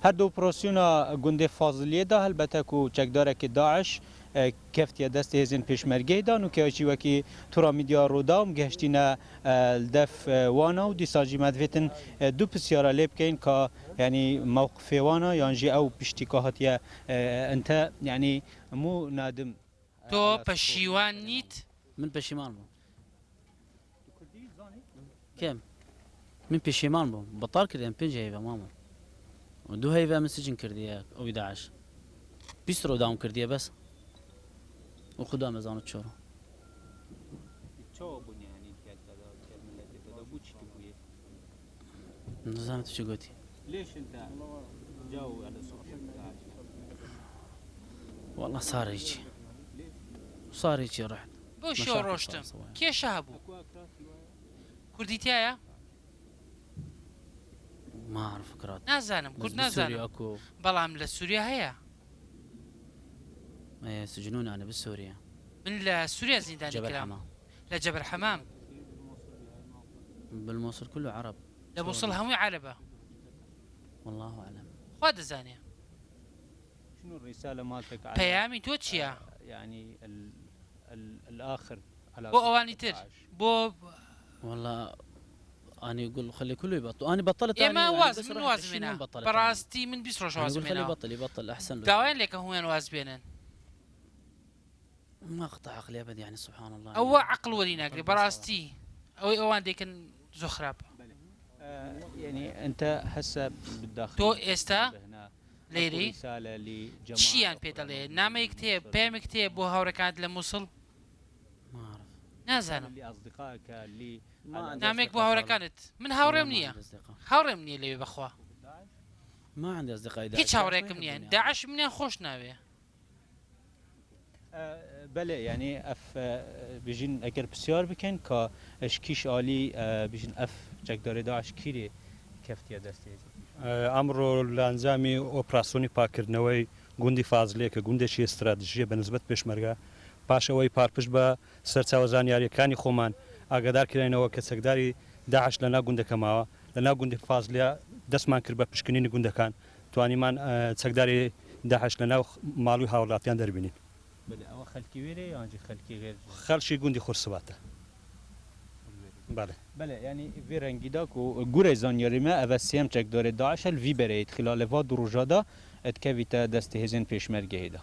Her di operasyona gundê Faziliyê de helbete ku çekdarekî daiş keftiye destê hêzên pêşmergeyê de nûkeya jî wekî Tora Mîdya Rûdaw gihiştîne li def wan û dîsa jî me divêtin du pisyara lê bikeyin ka yanî mewqifê wan e yan jî ew piştî ka hatiye ente yanî mû nadim. تۆ پەشیوان نیت؟ من پەشیمان بووم. کێم؟ من پەشیمان بووم. بەتاڵ کردیان پێنج هەیڤە مامە. دوو هەیڤە من سجن کردیە ئەوی داعش. 20 ڕۆ داوم کردیە بەس. و خودا مەزانت چۆرە. نزانم تو چی گوتی. ليش انت جاو على داعش؟ والله صار هيك صار هيك رحت. بۆ شێوە ڕۆشتم کێشە هەبوو کوردی تایە؟ ما اعرف اكراد. نازانم کورد نازانم بەڵام لە سووریا هەیە. سجنوني انا بسوريا. من لە سووریا زیندانی جبل کرام حمام. لە جەبل حەمام. بالموصل كله عرب. لە مووسڵ هەمووی عەرەبە. والله اعلم. خوا دەزانێ. شنو الرسالة مالتك على پەیامی تۆ چییە؟ يعني ال ال الآخر على بۆ ئەوانی تر بۆ والله انا يقول خلي كله يبطل انا بطلت ئێمە واز من واز منە بەڕاستی من 20 ڕۆژ انا واز اقول خلي منەوە يبطل يبطل احسن له. داوایان لێکە هەموویان واز بێنن. ما قطع عقلي ابد يعني سبحان الله. ئەوە عەقڵ وەری ناگرێ بەڕاستی ئەوەی ئەوان دەیکەن زۆر خراپە. يعني انت هسه بالداخل تۆ ئێستا هنا لێرەی رسالة لجماعة چییان پێ دەڵێ؟ نامەیەک تێ پەیامێک تێ بۆ هاوڕێکانت لە مووسڵ؟ ما اعرف. نازانم. لأصدقائك اللي ما عندي نامەیەک بۆ أصدقاء هاوڕێکانت؟ من والله. هاوڕێم ما نییە عندي أصدقاء. هاوڕێم نییە لەوێ بەخوا. ما عندي اصدقاء داعش. هیچ داعش ما هاوڕێکم نییە يحبوني. داعش منیان خۆش ناوێ. بله یعنی اف بژین اگر پرسیار بکن که اشکیش عالی بژین اف چەکداری داعش کیری کەفتیە دەستی؟ ئەمڕۆ لە ئەنجامی ئۆپراسیۆنی پاکردنەوەی گوندی فازلێ کە گوندێکی ئیستراتژیە بە نسبەت پێشمەرگە، پاش ئەوەی پارپشت بە سەرچاوە زانیاریەکانی خۆمان ئاگادار کراینەوە کە چەکداری داعش لە ناو گوندەکە ماوە، لە ناو گوندی فازلیا دەستمان کرد بە پشکنینی گوندەکان، توانیمان چەکداری داعش لە ناو ماڵی هاوڵاتیان دەربینین. بله ئەوە خەلکی وێرێ یانجی خەلکی غێر؟ خەڵکی گوندی خورسباتە. بله. بله یعنی وی رەنگی دا کو گورەی زانیاری me ئەvە سێم چەکدارê داعش li vî bereyê خلال va du roja da dikevîte destê hêzên pêşmergehê da.